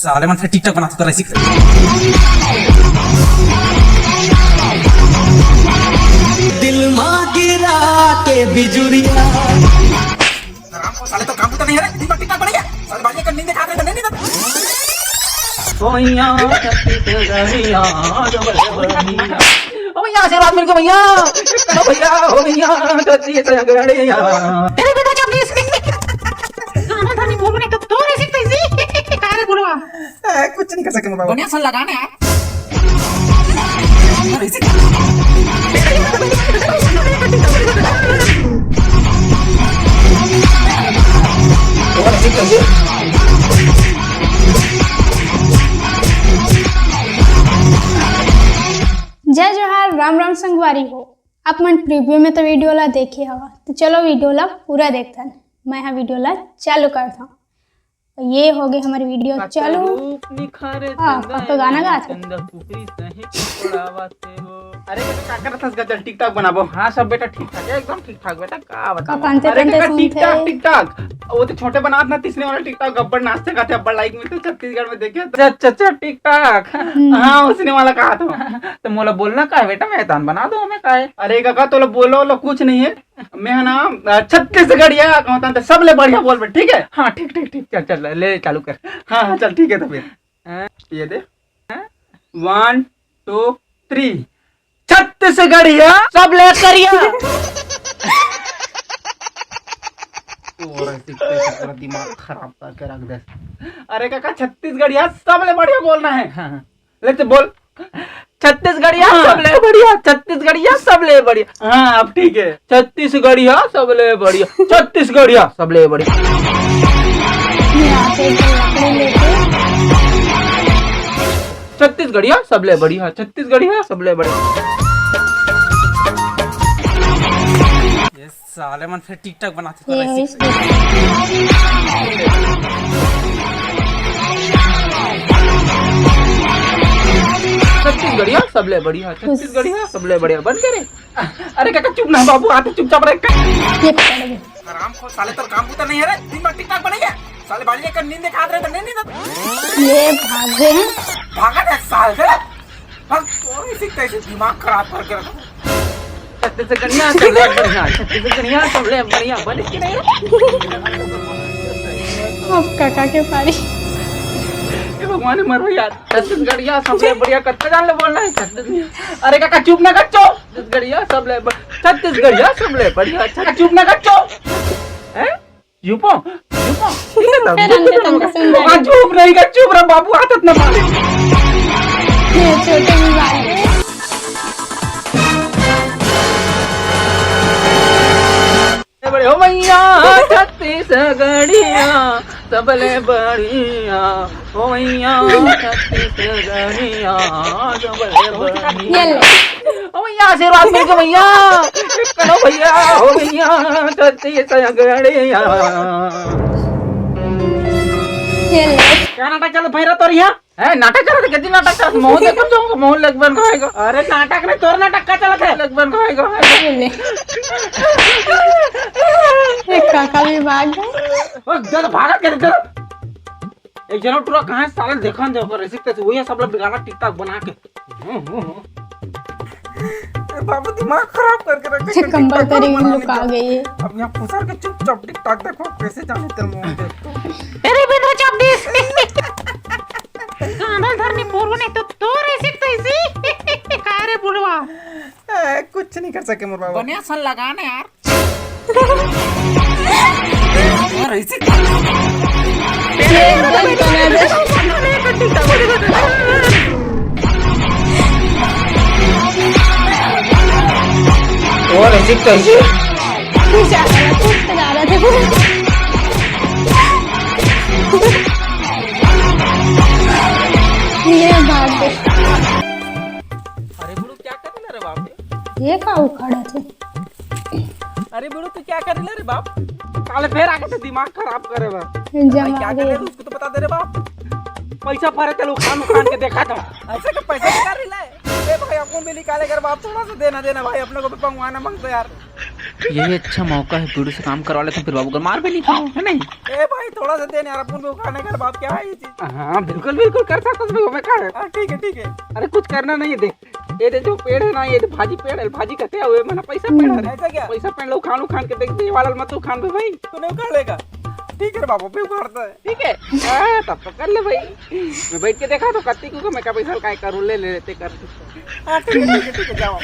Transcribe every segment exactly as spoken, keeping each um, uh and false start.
साले मन फिर TikTok बनात हे, तो ऐसी दिल मा गिरा के बिजुरिया। हराम को साले, तो काम तो नहीं है रे, दिन भर TikTok बनाइए। साले बालिया का नींद दिखा रहे थे, नहीं, नहीं। ओ भैया, छत्तीसगढ़िया, ओ भैया, आशीर्वाद मिल गया भैया। ओ भैया, ओ भैया, छत्तीसगढ़िया। तेरे बेटा जब नहीं गाना धनी बोलू नहीं तो तोर ऐसी तैसी। का रे बुढ़वा? ए, कुछ नहीं कर सके बाबा। बढ़िया सा लगाना है। जय जोहार, राम राम संगवारी हो। आप मन preview में तो video ला देखे हवा, तो चलो video ला पूरा देखथन। मैं हा video ला चालू करत हूँ। तो ये हो गए हमारी video चालू। हाँ, अब तो गाना गा। अरे बेटा, का करत हस गजल? TikTok बनाबो। हाँ, सब बेटा ठीक ठाक है, एकदम ठीक ठाक बेटा, का बताओ? कांते अरे कांते बेटा, सुनते। TikTok, TikTok, वो तो छोटे बनात ना, तीसरे वाला TikTok, अब्बड़ नाचते गाते, अब्बड़ like मिलते, छत्तीसगढ़ में देखे। अच्छा, अच्छा, अच्छा, TikTok। हम्म। हाँ, उसने वाला कहा तो। तो मोला बोलना का है बेटा, मैं तान बना दो हमें का है? अरे काका, तो बोलो, लो कुछ नहीं है। मैं है ना, अ, छत्तीसगढ़िया कहता हूँ, तो सबले बढ़िया बोल बे, ठीक है? हाँ, ठीक, ठीक, ठीक, चल, चल, ले, ले, चालू कर। हाँ, हाँ, चल, ठीक है, तो फिर। हाँ। ये दे। हाँ। One, two, three। छत्तीसगढ़िया सबले करिया। तोरा ऐसे कैसे पूरा दिमाग खराब करके रख दे। अरे काका, छत्तीसगढ़िया सबले बढ़िया बोलना है। हाँ, हाँ। ले तो बोल। छत्तीसगढ़िया हाँ। सबले बढ़िया, छत्तीसगढ़िया सबले बढ़िया। हाँ, अब ठीक है। छत्तीसगढ़िया सबले बढ़िया, छत्तीसगढ़िया सबले बढ़िया। मैं आते थे लकड़ी लेके। छत्तीसगढ़िया सबले बढ़िया, छत्तीसगढ़िया सबले बढ़िया। ये साले मन फिर TikTok बनाते तो ये ऐसे। छत्तीसगढ़िया सबले बढ़िया, छत्तीसगढ़िया सबले बढ़िया। बंद करे। अरे काका, चुप ना बाबू, आते चुपचाप रहे। ये पकड़ ले। हराम को साले, तोर काम बूता नहीं है रे, दिन भर TikTok बनाइए। साले बालिया का नींद दिखा रहे थे, नहीं, नहीं। ये भाग गए हैं। भागा था साल से। बस तोर इसी कैसे दिमाग खराब करके रखा। छत्तीसगढ़िया सबले बढ़िया, छत्तीसगढ़िया सबले बढ़िया, बने कि नहीं? अब काका के पारी। ये भगवान, मरो यार। छत्तीसगढ़िया सबले बढ़िया, कत्ता जान ले बोलना है छत्तीसगढ़िया। अरे काका, चुप ना कर, चुप। छत्तीसगढ़िया सबले ब-, छत्तीसगढ़िया सबले बढ़िया, छत्तीस-, चुप ना कर, चुप। हैं? चुप हो? चुप हो? ठीक है, तब फिर हमसे तुमको सुन रहे। हाँ, चुप नहीं कर, चुप रह बाबू, आदत ना पाले। ये छोटे भी बात है। बड़े हो भैया, छत्तीसगढ़िया सबले बढ़िया। हो भैया, छत्तीसगढ़िया सबले बढ़िया। ये ले। हो भैया, आशीर्वाद मिल गया भैया। करो भैया, हो भैया, छत्तीसगढ़िया। ये ले। क्या नाटक चल भैरा तोर यहाँ? है नाटक चलत है, कितनी नाटक चलत है? मोहन देखब जाऊंगा, मोहन लेगबन खाएगा। अरे नाटक नहीं, तोर नाटक का चलत है? लेगबन खाएगा। ये ले। एक काका भी भाग गए। ओ, दे दे, भागत के दे दे। एक जनो टुरा कहाँ है साले, देखन दे ओकर, ऐसे कैसे वही सब लोग बिगाड़ा TikTok बना के। हम्म, हम्म, हम्म। ए बाबू, दिमाग खराब करके रख दे, ये कंबल TikTok तरी बना लुका लेते। गई है। अब यहाँ फुसर के चुपचाप TikTok देखो, कैसे जाने तेरे मुंह में देखो। तेरे बिंदु चौबीस। कांदा धरनी पोरवने तो तोर ऐसे तैसी। का रे बुढ़वा? ए, कुछ नहीं कर सके मोर बाबा। बढ़िया सन लगा ना यार। और ऐसे ये एकदम बना दे। और ऐसे कैसे? कुछ आ रहा था, कुछ आ रहा था। ये भाग गए। अरे बुढ़ू, क्या कर रहे रे बाप रे? ये का उखाड़ा थे? अरे बुढ़ू, तू क्या कर रहे रे बाप? काले फिर आके तो दिमाग खराब करे बा। जमा भाई, क्या कर रहे गए। रे, उसको तो बता दे रे बाप। पैसा भरे तेल उखान उखान के देखा था। ऐसे के पैसा निकाल रही ले। ए भाई, अपन भी निकाले कर बाप, थोड़ा सा देना देना भाई, अपने को भी पंगवाना मांगता यार। यही अच्छा मौका है, पीड़ू से काम करवा लेते हैं, फिर बाबू का मार भी नहीं खाओ, है नहीं? ए भाई, थोड़ा सा दे ना यार, अपन भी उखाड़ने का बाप, क्या है ये चीज? हाँ, बिल्कुल, बिल्कुल कर सकते हो भाई, मैं कहा है। हाँ, ठीक है, ठीक है। अरे, कुछ करना नहीं है, देख, ये दे जो पेड़ है ना, ये भाजी पेड़ है, भाजी कटे हुए, मैंने पैसा पेड़ है। ऐसा क्या? पैसा पेड़ लो, खान उखान के देख दे, ये वाला मत उखान बे भाई। तूने उखाड़ लेगा? ठीक है बाबू, भी उखाड़ता है। ठीक है, हाँ, तब तो कर ले भाई। मैं बैठ के देखा तो कत्ती को मैं क्या पैसा काय करूँ, ले ले लेते कर। हाँ, ठीक है, ठीक है, ठीक है, जाओ।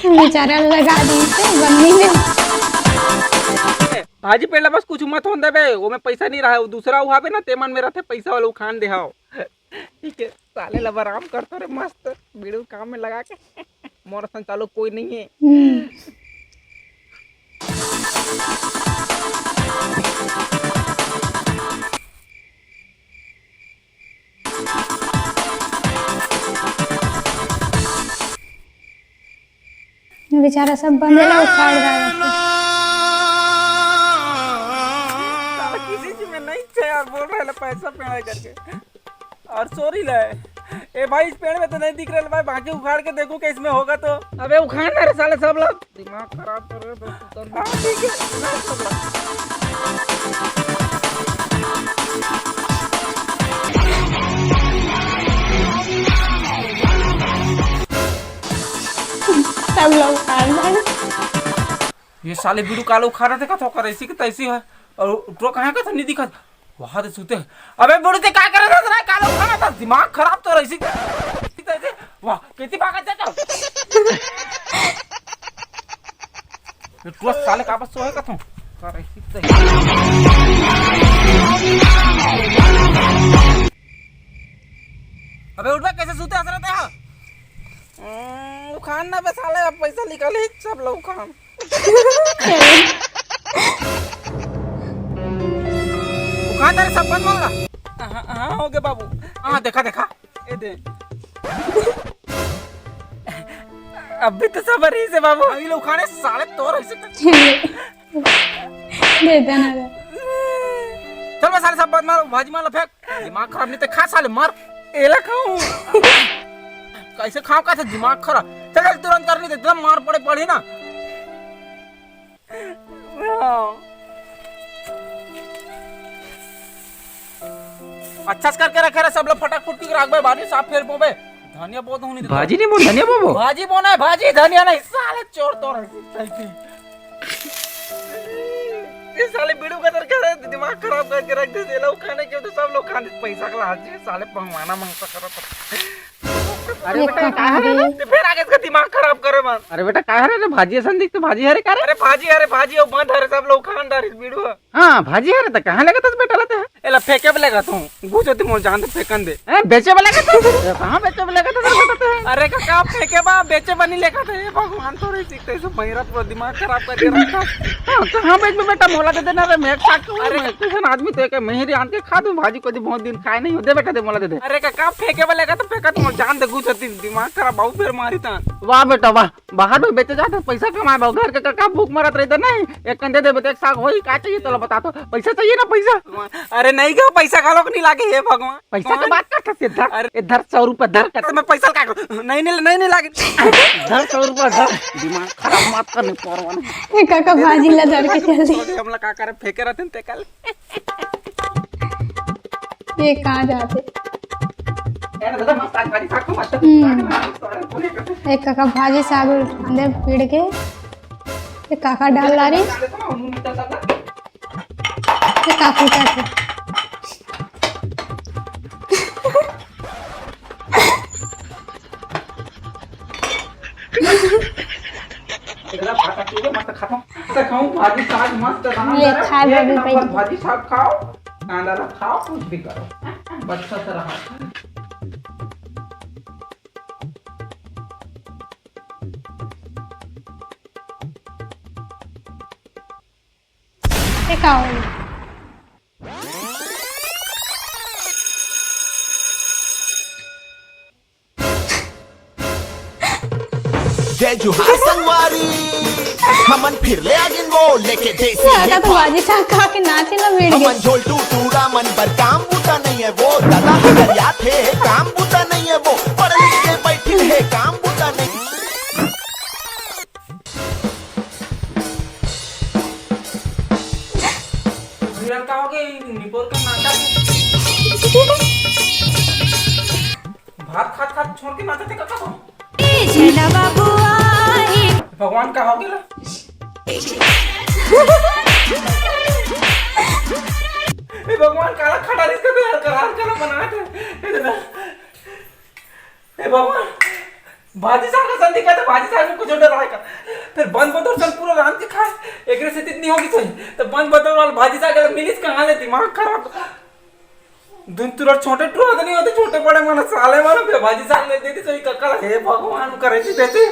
बेचारा लगा दी से बन्नी में। भाजी पेड़ ला बस कुछ मत होन देबे, वो में पैसा नहीं रहा है, वो दूसरा उहाबे ना, तेमन में रहते पैसा वाला उखान दे हाव। ठीक है, साले ला आराम करतो रे मस्त, बीड़ू काम में लगा के। मोर सन चालू कोई नहीं है। हम्म। बेचारा सब बंदे ला उखाड़ डालत हे। साला किसी चीज में नहीं थे यार, बोल रहे ला पैसा पेड़ा करके। और सॉरी ले। ए भाई, इस पेड़ में तो नहीं दिख रहा भाई, बाकी उखाड़ के देखो क्या इसमें होगा तो। अबे उखाड़ ना रे साले सब लोग। दिमाग खराब कर रहे हो दोस्त, उतर। हाँ, ठीक है, उखाड़ सब लोग। सब लोग उखाड़ डाल। ये साले बीड़ू कालो उखाड़ा थे, कथा ओकर ऐसी की तैसी है। और टुरा कहाँ का था, नहीं दिखा। वहां तो सूते हैं। अबे बूढ़े, ते का करत हस रे? कालो उखाड़ा था, दिमाग खराब तो रही। वाह, कितनी भागत जाता। ये टुरा साले का बस सोए का तू। कर रही थी। अबे उठ बे, कैसे सूते हंस रहे थे? हम्म, उखान ना बे साले, अब पैसा निकाल ही सब लोग उखान। उखान तेरे सब बंद होगा। हाँ, हाँ, हो गया बाबू। हाँ, देखा, देखा। ये दे। अब भी तो सबर ही से बाबू। अभी लोग उखाने साले तोर ऐसे तो। दे देना रे। चल बे साले सब बंद मार, भाजी मार ला फेंक। दिमाग खराब नहीं तो खा साले, मार। एला खाऊं। कैसे खाऊं, कैसे दिमाग खराब। चल, चल, तुरंत कर नहीं दे, एकदम मार पड़े पड़ी ना। हाँ। अच्छा से करके रखे रे, सब लोग फटाक फुटकी के रखबे, भाजी साफ फेर पोबे। धनिया बहुत होनी भाजी नहीं बोल, धनिया बोबो। भाजी बोना है, भाजी, धनिया नहीं, साले चोर तोर है, सही थी। ये साले बीड़ू का तरह कह रहे, दिमाग खराब करके रख दे, ये लोग खाने के तो सब लोग खाने, पैसा का लालच है, साले भगवाना मांगता करत। अरे ये बेटा, ये कहाँ का है रे? रे? ते फेर आगे इसका दिमाग खराब करे मत। अरे बेटा, का है रे, भाजी असन दिख तो भाजी हरे का रे? अरे भाजी, अरे भाजी, वो बंद हरे, सब लोग खान डारिस बीड़ू। हाँ, भाजी हरे तो कहाँ लगा था बेटा लाते हैं? एला फेंके पे लगा तू, गुजो ती मोल जान तो फेंकन दे। ए, बेचे वाला का तू? ए, कहाँ बेचे वाला का तू, बेटा, तू? अरे काका, फेंके बा, बेचे बनी लेखा थे, ये भगवान तो रही सीखते, सब महिरा पूरा दिमाग खराब करके रखा। हाँ, कहाँ बेच में बेटा, मोला दे देना रे, मैं एक साग खाऊं, अरे मैं किसान आदमी तो एक महिरी आन के खा दूं, भाजी को दी बहुत दिन खाए नहीं हो, दे बेटा, दे, मोला दे दे। अरे काका, फेंके वाले का तो फेंका, तुम जान दे, गुजो ती दिमाग खराब, बहुत बेर मारी था। वाह बेटा, वाह, बाहर में बेचे जाते, पैसा कमाए बा, घर के काका भूख मरत रही तो नहीं, एक कंधे दे, एक साग होई, का चाहिए, चलो बता तो, पैसा चाहिए ना, पैसा। अरे नहीं गयो, पैसा घलोक नहीं लागे, हे भगवान। पैसा के बात करता से धर, अरे ए धर, सौ रुपया धर कर। तो मैं पैसा का करूं? नहीं, नहीं, नहीं, नहीं लागे। धर सौ रुपया धर, दिमाग खराब मत कर, नहीं परवाना। ए काका भाजी ला धर के चल दे। हमला का करे, फेंके रहते ते कल। ये कहाँ जाते? ए दादा, मस्त आज भाजी साग को मस्त। हम्म। एक काका भाजी साग उठान दे पीड़ के। ये काका डाल ला रही। ये काकू का थे। एकरा भात खाके मस्त खाथों। मस्त खाऊं, भाजी साग मस्त रहा। ले, खा एक भाभी, नंबर भाई। भाजी साग खाओ, कांदा ला खाओ, कुछ भी करो। अच्छा से रहा। ये का होई? जय जोहार संगवारी, हमन फिर ले आगिन वो लेके देसी ये आता तो hip hop। बाजी साहब खा के नाचे ना भिड़ गए। हमन झोलटू टूरा मन बर काम बूता नहीं है वो, दादा हगर याद है काम बूता नहीं है वो, पढ़ लिख के बैठिन है काम बूता नहीं। भात खात खात छोड़ के नाचत हे कका तो। ए झेला बाबू आए। भगवान, का हो गेला? ए भगवान, काला खटारिस का तो यार, करार काला बनात हे। ए दादा। ए भगवान, भाजी साग असन दिखत हे, भाजी साग में कुछ डर आए का? फिर बंद बदर सन पूरा रांध के खाए, एकरे से इतनी होगी सही। तो बंद बदर वाला भाजी साग अगर मिलिस कहाँ ले, दिमाग खराब। दुन तुरंत छोटे टुरा तो नहीं होते, छोटे बड़े मन साले मन पे भाजी साग ले देती सही ककड़। हे भगवान, करे थी देती।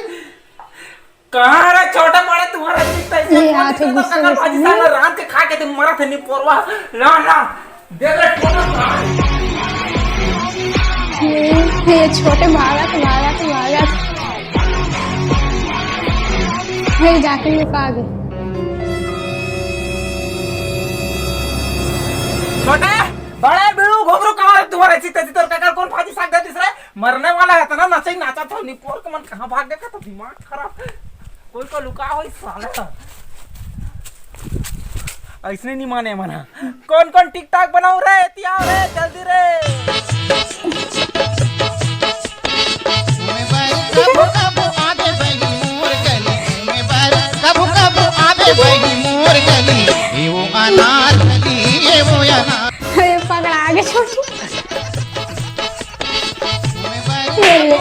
कहाँ रे छोटे बड़े तुम्हारा चित्ता ये इतना हाथ छोटे गुस्से ककड़ में भाजी साग ले रांध के खा के तुम मरा थे नहीं पोरवा। ना, ना। दे दे छोटे। ये, ये छोटे भागत, भागत, भागत। हे जाके लुका गए। छोटे, बड़े बिड़ू घुघरू कहाँ रे तुम्हारे चित्ता चित्ता ककड़ कौन भाजी साग देती रे? मरने वाला है तो ना नचई नाचा था, निपोर के मन कहाँ भाग गया तो दिमाग खराब। कोई को लुका हो इस साला। ऐसने नहीं माने मन ह। कौन कौन TikTok बनाऊ रे? एती आओ रे, जल्दी रे। कभू कभू आवे बही मोर गली, ए वो अनारकली, ए वो अनार। अरे पकड़ा के छोटी। ये ले।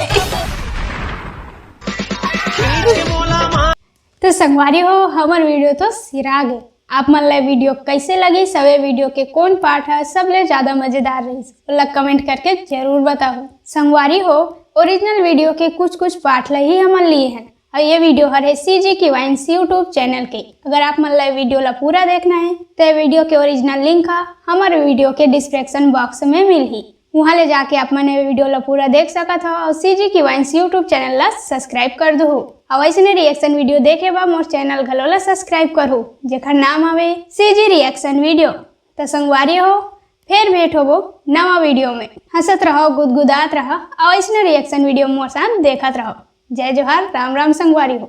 तो संगवारी हो, हमर video तो सिरा गे। आप मन ला video कैसे लगी, सबे video के कौन part ह सबले ज्यादा मजेदार रहिस, ओला comment करके जरूर बताहू। संगवारी हो, original video के कुछ कुछ part ला ही हमन लिए हन। अउ ये video हर हे CG की Vines YouTube channel के। अगर आप मन ला ये video ला पूरा देखना हे, तो ये video के original link ह हमर video के description box में मिलही। उहाँ ले जाके आप मन ये video ला पूरा देख सकत हव अउ CG की Vines YouTube channel ला subscribe कर दुहू। अउ अइसने reaction video देखे बर मोर channel घलो ला subscribe करहू, जेकर नाम हवे CG Reaction Video। त संगवारी हो, फेर भेंट होबो नवा video में। हंसत रहो, गुदगुदात रहो, अउ अइसने reaction video मोर साथ देखत रहो। जय जोहार, राम राम संगवारी हो।